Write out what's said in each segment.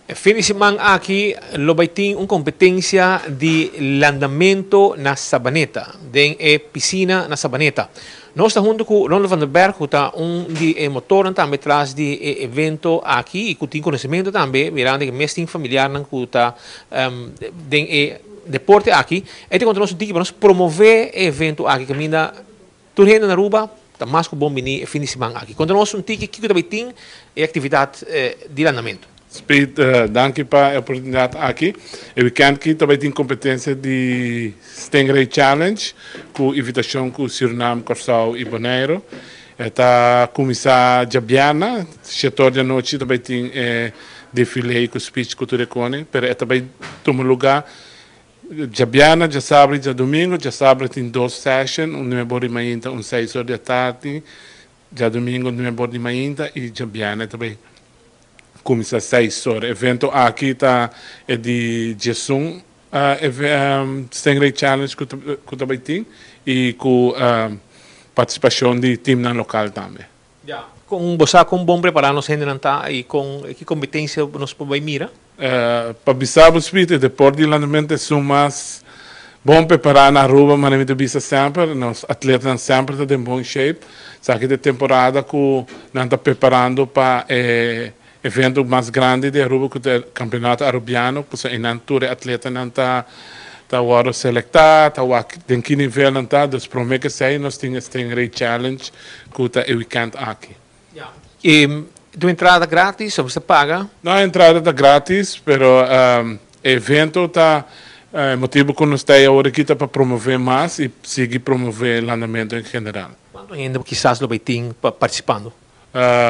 Fin di siman aki lo bay tin un competencia di landamento na Sabaneta, den e piscina na Sabaneta. Nos ta hunto cu Ronald van der Berg, cu ta un di e motornan tambe tras di e evento aki y cu tin conocimento tambe, mirando cu mes tin familiarnan cu ta den e deporte aki. E ta conta nos un tiki pa nos promove e evento aki caminda tur hende na Aruba ta mas cu bon bini e fin di siman aki. Conta nos un tiki kico ta bay tin e actividad di landamento. Speed, danki pa e oportunidad aki. E weekend aki ta bay tin competencia di Stingray Challenge cu invitacion cu Suriname, Corsou y Bonaire. E ta cuminsa diabierna, 7 or di anochi ta bay tin e defile cu speech cu tur e cone, pero e ta bay tuma lugar diabierna, diasabra y diadomingo. Diasabra tin dos session, un 9 or di mainta, un 6 or di atardi. Diadomingo 9 or di mainta y diabierna ta bay cuminsa 6 or. Evento aki ta e di 11 Stingray Challenge cu ta bay tin y cu participacion di teamnan local tambe. Ja. Con bo sa con bon prepara nos hendenan ta y con ki competencia nos por bay mira? Pa bisa bo, Speed, e deporte di landamento ta mas bon prepara na Aruba, manera mi ta bisa semper, nos atletanan semper ta den bon shape. Esaki ta temporada cu nan ta preparando pa e evento mas grandi di Aruba, cu ta Campeonato Arubiano, pues nan tur atletanan ta wordo selecta, ta wak den ki nivel nan ta, dus prome cu esey nos tin Stingray Challenge cu ta e weekend aki. Ja. E ta entrada gratis of bo paga? No, entrada ta gratis, pero evento ta motibo cu nos ta awor aki ta pa promove mas y sigui promove landamento en general. Cuanto hende kisas lo bay tin participando?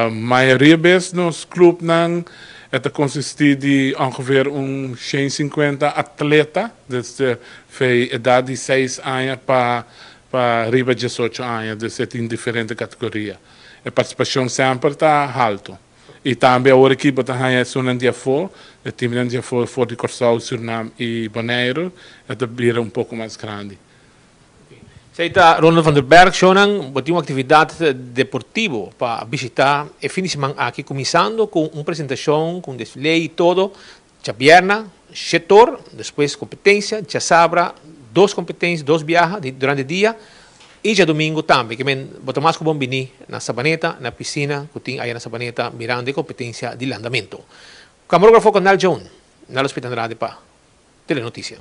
Mayoria bes nos clubnan ta consisti di ongeveer un 150 atleta, desde edad di 6 aña pa riba 18 aña, dus tin diferente categoria. E participacion semper ta halto. Y tambe awor aki ta un di afo, e team di afo for di Corsou, Suriname y Bonaire, ta bira un poco mas grandi. Esey ta Ronald van der Berg, shonan, tin un actividad deportivo pa bishita e fin di siman aki, cuminsando cu un presentacion, cu un desfile y todo, diabierna, 7 or, despues competencia, diasabra, dos competencia, dos biaha durante dia, y diadomingo tambe, kiermen bo ta mas cu bon bini na Sabaneta, na piscina, cu tin aya na Sabaneta, mirando e competencia di landamento. Camarografo Canal John, na Hospital Radio pa Telenoticia.